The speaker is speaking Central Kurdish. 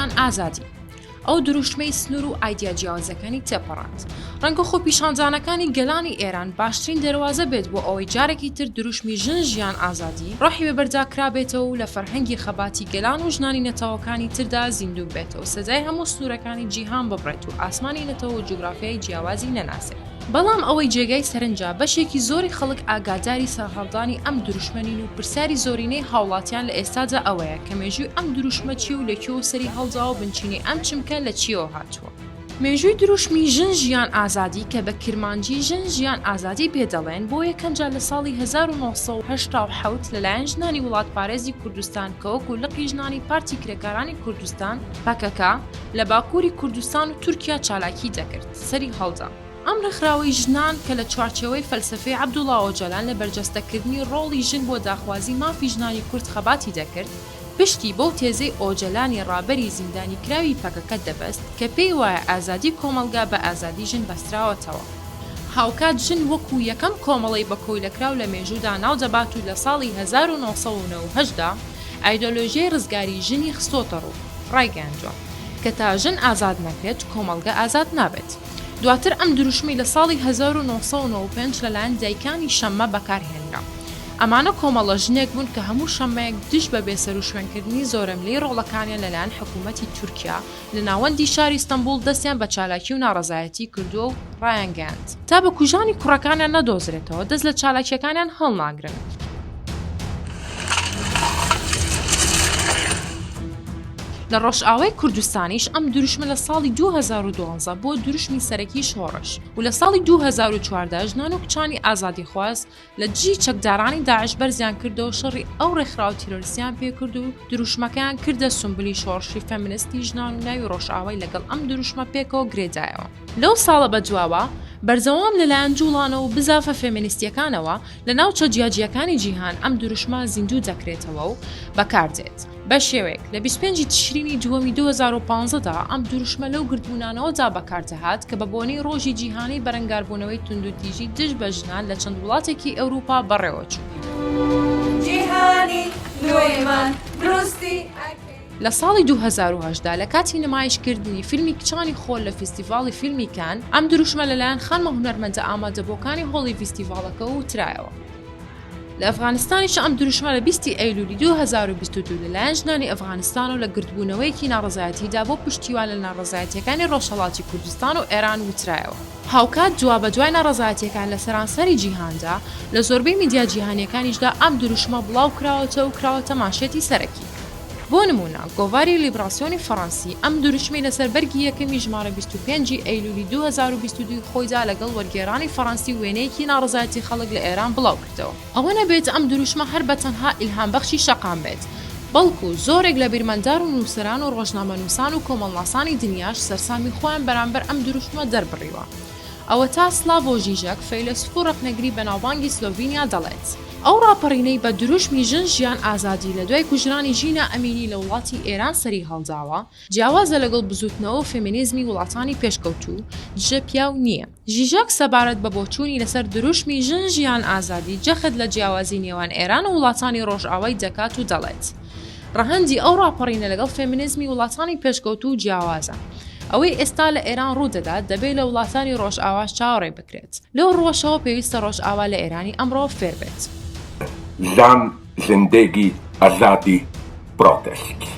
ژیان ئازادی. ئەو دروشمەی سنوور و ئایدیا جیاوازەکانی تێپەڕاند. ڕەنگە خۆپیشاندانەکانی گەلانی ئێران باشترین دەروازە بێت بۆ ئەوەی جارێکی تر دروشمی ژن ژیان ئازادی ڕۆحی بەبەردا کرابێتەوە و لە فەرهەنگی خەباتی گەلان و ژنانی نەتەوەکانی تردا زیندوو بێتەوە سەدای هەموو سنوورەکانی جیهان ببڕێت و ئاسمانی نەتەوە و جوگرافیای جیاوازی نەناسێت. بەڵام ئەوەی جێگای سەرنجە بەشێکی زۆری خەڵک ئاگاداری سەرهەڵدانی ئەم دروشمە نین و پرسیاری زۆرینەی هاوڵاتیان لە ئێستادا ئەوەیە کە مێژووی ئەم دروشمە چیە و لە کوێوە سەری هەڵداوە و بنچینەی ئەم چمکە لە چیەوە هاتووە؟ مێژووی دروشمی ژن ژیان ئازادی کە بە کرمانجی ژن ژیان ئازادی پێ دەڵێن بۆ یەکەم جار لە ساڵی 1987 لەلایەن ژنانی وڵاتپارێزی کوردستان کە وەکو لقی ژنانی پارتی کرێکارانی کوردستان، پەکەکە، لە باکووری کوردستان و تورکیا چالاکی دەکرد. سەری هەڵدا. ئەم ڕێکخراوەی ژنان کە لە چوارچێوەی فەلسەفەی عەبدوڵا ئۆجالان لە بەرجەستەکردنی ڕۆڵی ژن بۆ داخوازی مافی ژنانی کورد خەباتی دەکرد، پشتی بەو تێزەی ئۆجەلانی ڕابەری زیندانیکراوی پەکەکە دەبەست کە پێی وایە ئازادی کۆمەڵگا بە ئازادی ژن بەستراوەتەوە. هاوکات ژن وەکوو یەکەم کۆمەڵەی بەکۆیلەکراو لە مێژوودا ناو دەبات و لە ساڵی 1998 دا ئایدۆلۆژیای ڕزگاریی ژنی خستۆتە ڕوو، ڕایگەیاندووە کە تا ژن ئازاد نەکرێت کۆمەڵگە ئازاد نابێت. دواتر ئەم دروشمەی لە ساڵی 1995 لەلایەن دایکانی شەممە بەکارهێنرا. ئەمانە کۆمەڵە ژنێک بوون کە هەموو شەممەیەک دژ بە بێسەروشوێنکردنی زۆرەملێی ڕۆڵەکانیان لەلایەن حکوومەتی تورکیا لە ناوەندی شاری ستەنبوڵ دەستیان بە چالاکی و ناڕەزایەتی کردووە و ڕایانگەیاند تا بکوژانی کوڕەکانیان نەدۆزرێتەوە دەست لە چالاکییەکانیان هەڵناگرن. لە ڕۆژئاوای کوردستانیش ئەم دروشمە لە ساڵی 2012 بۆ دروشمی سەرەکی شۆڕش و لە ساڵی 2014 ژنان و کچانی ئازادیخواز لە دژی چەکدارانی داعش بەرزیان کردەوە شەڕی ئەو ڕێکخراوە تیرۆریستیان پێکرد و دروشمەکەیان کردە سومبلی شۆڕشی فێمنستی ژنان و ناوی ڕۆژئاوای لەگەڵ ئەم دروشمە پێکەوە گرێدایەوە. لەو ساڵە بەدواوە بەردەوام لەلایەن جوڵانەوە و بزافە فێمینیستییەکانەوە لە ناوچە جیاجیاکانی جیهان ئەم دروشمە زیندوو دەکرێتەوە و بەکاردێت. بە شێوەیەک لە 25 ی تشرینی دووەمی 2015 دا ئەم دروشمە لەو گردبوونانەوەدا بەکاردەهات کە بە بۆنەی ڕۆژی جیهانی بەرەنگاربوونەوەی توندوتیژی دژ بە ژنان لە چەند وڵاتێکی ئەوروپا بەڕێوەچوو. جیهانی نوێمان دروستی ئەکەین. لە ساڵی 2018 لە کاتی نمایشکردنی فیلمی کچانی خۆر لە فیستیڤاڵی فیلمی کان، ئەم دروشمە لەلایەن خانمە هونەرمەندە ئامادەبووەکانی هۆڵی ڤیستیڤاڵەکەوە وترایەوە. لە ئەفغانستانیش ئەم دروشمە لە 20 ئەیلولی 2022 لەلایەن ژنانی ئەفغانستان و لە گردبوونەوەیەکی ناڕەزایەتیدا بۆ پشتیوان لە ناڕەزایەتیەکانی ڕۆژهەڵاتی کوردستان و ئێران وترایەوە. هاوکات دوابەدوای ناڕەزایەتیەکان لە سەرانسەری جیهاندا، لە زۆربەی میدیا جیهانیەکانیشدا ئەم دروشمە بڵاوکراوەتەوە و کراوەتە مانشێتی سەرەکی. بۆ نموونە گۆڤاری لیبراسیۆنی فەڕەنسی ئەم دروشمەی لەسەر بەرگی یەکەمی ژمارە 25 ی ئەیلولی 2022 خۆیدا لەگەڵ وەرگێڕانی فەڕەنسی وێنەیەکی ناڕەزایەتی خەڵک لە ئێران بڵاوکردەوە. ئەوە نەبێت ئەم دروشمە هەر بە تەنها ئیلهامبەخشی شەقام بێت، بەڵکو زۆرێک لە بیرمەندار و نووسەران و ڕۆژنامەنووسان و کۆمەڵناسانی دنیاش سەرسامی خۆیان بەرامبەر ئەم دروشمە دەربڕیوە. ئەوەتا سلاڤۆ ژیژەک، فەیلەسوف و ڕەخنەگری بەناوبانگی سلۆڤینیا دەڵێت، ئەو ڕاپەڕینەی بە دروشمی ژن ژیان ئازادی لە دوای کوژرانی ژینا ئەمینی لە وڵاتی ئێران سەری هەڵداوە، جیاوازە لەگەڵ بزووتنەوە و فێمینیزمی وڵاتانی پێشکەوتوو، دژە پیاو نییە. ژیژەک سەبارەت بە بۆچوونی لەسەر دروشمی ژن ژیان ئازادی جەخت لە جیاوازی نێوان ئێران و وڵاتانی ڕۆژئاوای دەکات و دەڵێت، ڕەهەندی ئەو ڕاپەڕینە لەگەڵ فێمینیزمی وڵاتانی پێشکەوتوو جیاوازە. ئەوەی ئێستا لە ئێران ڕوو دەدات دەبێ لە وڵاتانی ڕۆژئاواش چاوەڕێ بکرێت. لەو ڕووەشەوە پێویستە ڕۆژئاوا لە ئێرانی ئەمڕۆ فێر بێت. ژن زندگی ئازادی protest.